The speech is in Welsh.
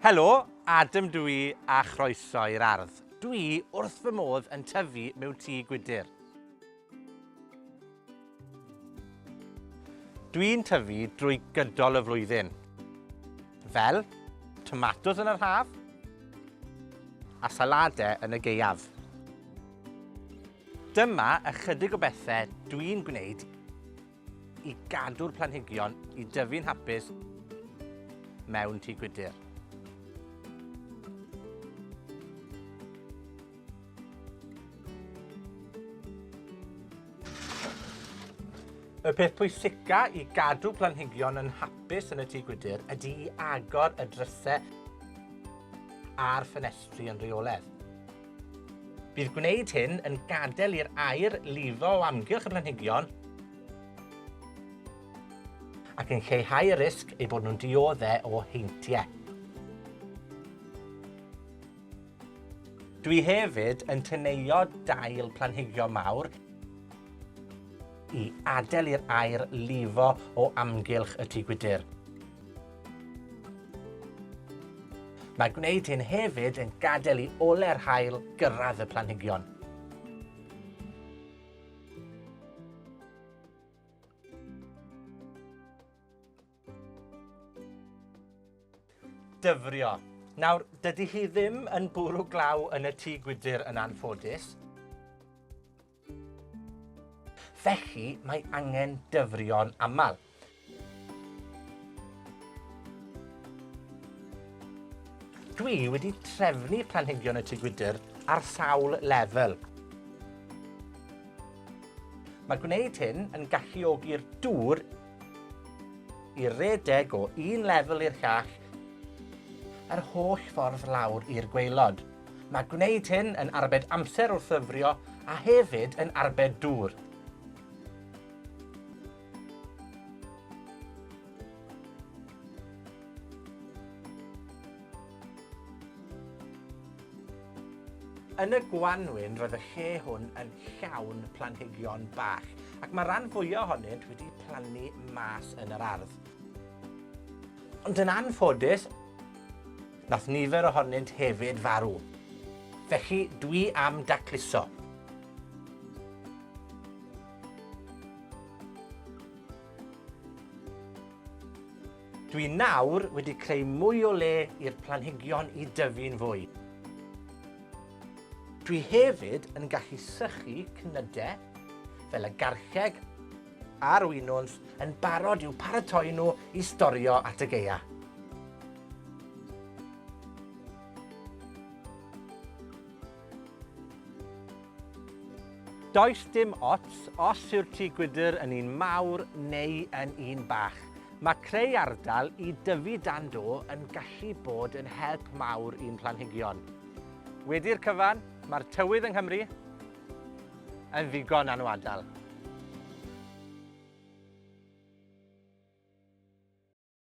Helo, Adam dw i a chroeso i'r ardd. Dwi wrth fy modd yn tyfu mewn tŷ gwydr. Dwi'n tyfu drwy gydol y flwyddyn. Fel tomatos yn yr haf a salade yn y gaeaf. Dyma ychydig o bethe dwi'n gwneud i gadw'r planhigion i dyfu'n hapus mewn tŷ gwydr. Y peth pwysica i gadw planhigion yn hapus yn y tŷ gwydr ydy i agor y dryse a'r ffenestri yn rheoledd. Bydd gwneud hyn yn gadael i'r aer lifo o amgylch y planhigion ac yn lleihau y risg eu bod nhw'n diodde o heintiau. Dwi hefyd yn teneuo dail planhigion mawr i adael i'r aer lifo o amgylch y tŷ gwydr. Mae gwneud hyn hefyd yn gadael i ole'r haul gyrraedd y planhigion. Dyfrio. Nawr, dydy hi ddim yn bwrw glaw yn y tŷ gwydr yn anffodus. Felly, mae angen dyfrio'n aml. Dwi wedi trefnu planhigion y tŷ gwydr ar sawl lefel. Mae gwneud hyn yn galluogi'r dŵr i redeg o un lefel i'r llall yr holl ffordd lawr i'r gwaelod. Mae gwneud hyn yn arbed amser wrth ddyfrio a hefyd yn arbed dŵr. Yn y gwanwyn, roedd y lle hwn yn llawn planhigion bach, ac mae rhan fwyaf ohonynt wedi plannu mas yn yr ardd. Ond yn anffodus, Nath nifer ohonynt hefyd farw. Felly, dwi am dacluso. Dwi nawr wedi creu mwy o le i'r planhigion i dyfu'n fwy. Dwi hefyd yn gallu sychu cnyde, fel y garlleg a'r winwns, yn barod i'w paratoi nhw i storio at y gaea. Does dim ots os yw'r tŷ gwydr yn un mawr neu yn un bach. Mae creu ardal i dyfu dan do yn gallu bod yn help mawr i'n planhigion. Wedi'r cyfan, mae'r tywydd yng Nghymru yn ddigon anwadal.